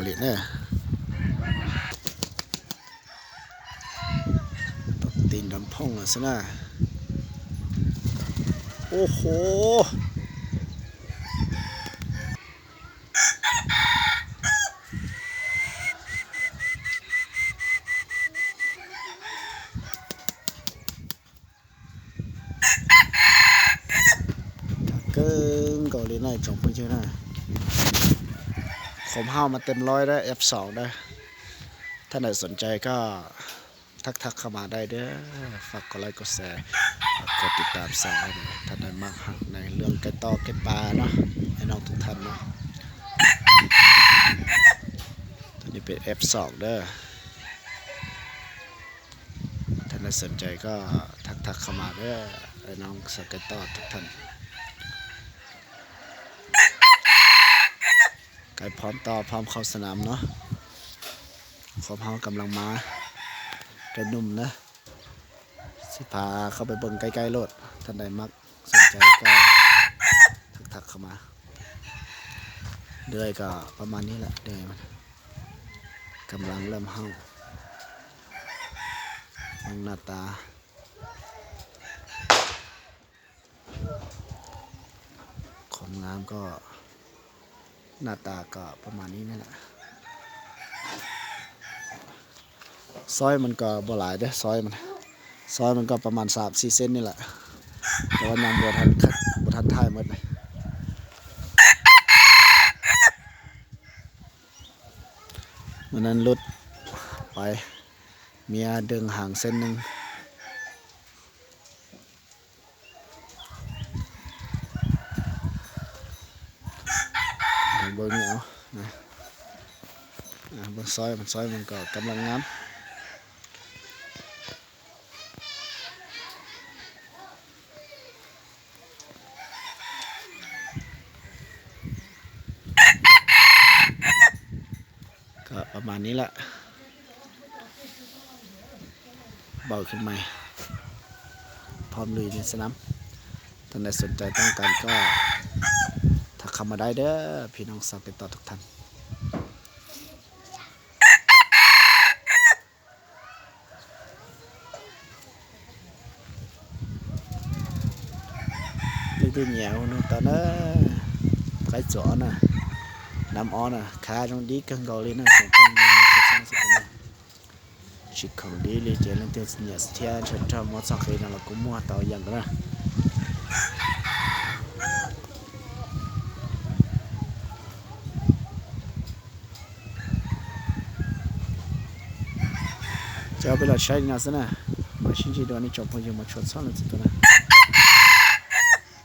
ເລີຍເດີ ຕົກຕີນດຳພົງລະຊະນະ. ໂອ້ໂຫ ເກິ່ງເກົາຫຼີໃນ ຈອງເພິ່ນຢູ່ນະ ຄວາມຫ້າວມາເຕັມຮ້ອຍເດີ ເອັຟສອງເດີ. ທ່ານໃດສົນໃຈກໍທັກໆເຂົ້າມາໄດ້ເດີ. ຝາກກົດໄລກົດແຊ ຝາກກົດຕິດຕາມຊ່ອງໃຫ້ແດ່. ທ່ານໃດມັກຮັກໃນເລື່ອງໄກ່ຕໍ່ໄກ່ປ່າເນາະ ໃຫ້ນ້ອງທຸກທ່ານເນາະ. ຕົວນີ້ເປັນເອັຟສອງເດີ. ທ່ານໃດສົນໃຈກໍທັກໆເຂົ້າມາເດີ ອ້າຍນ້ອງສາຍໄກ່ຕໍ່ທຸກທ່ານ. ໄກ່ພ້ອມຕໍ່ ພ້ອມເຂົ້າສະໜາມເນາະ. ຄວາມເຮົາກຳລັງມາ ໄກ່ໜຸ່ມເດີ ຊິພາເຂົ້າໄປເບິ່ງໃກ້ໆໂລດ. ທ່ານໃດມັກສົນໃຈກໍທັກໆເຂົ້າມາ. ເດືອຍກໍປະມານນີ້ແຫຼະ ເດືອຍມັນກຳລັງເລີ່ມເຫົ່າ. ເບິ່ງໜ້າຕາ ຄວາມງາມກໍ ໜ້າຕາກໍປະມານນີ້ແຫຼະ. ຊອຍມັນກໍບໍ່ຫຼາຍເດ້ ຊອຍມັນ ຊອຍມັນກໍປະມານສາມສີ່ເຊັນນີ້ແຫຼະ ແຕ່ວ່າຍັງບໍ່ທັນ ບໍ່ທັນຖ່າຍໝົດ. ມື້ນັ້ນຫຼຸດໄປ ເມຍດຶງຫາງເສັ້ນໜຶ່ງ. ເບິ່ງນີ້ເອົານະ ອ່າ ເບິ່ງຊອຍມັນ ຊອຍມັນກໍກຳລັງງາມ. ກໍປະມານນີ້ແຫຼະ ເບົາຂຶ້ນໃໝ່ ພ້ອມລຸຍໃນສະໜາມ. ທ່ານໃດສົນໃຈຕ້ອງການກໍທັກເຂົ້າມາໄດ້ເດີ ພີ່ນ້ອງຊາວໄກ່ຕໍ່ທຸກທ່ານ. ເລັກດ້ວຍໜຽວໜຶ່ງຕອນເດີ ໄກ່ຈອນນະ ນ້ຳອອນນະ ຂາຈອງດີກັງເກົາຫຼີນະ ສອງຄົນນີ້ນະ ຊິຂອງດີເລີຍເຈ ເລື່ອງເຕີນເໜຍສະເທຍນ ເຊີນທຳມອດຊອກເຄນະ ລະກໍມົວເຕົາຢ່າງນະ. ຈະເອົາໄປລອດໃຊ້ນະຊະນະ ມາຊິຈິດວນນີ້ ຈອມພະຍົມມາຊວນຊ້ອນລະຈິດວນນະ.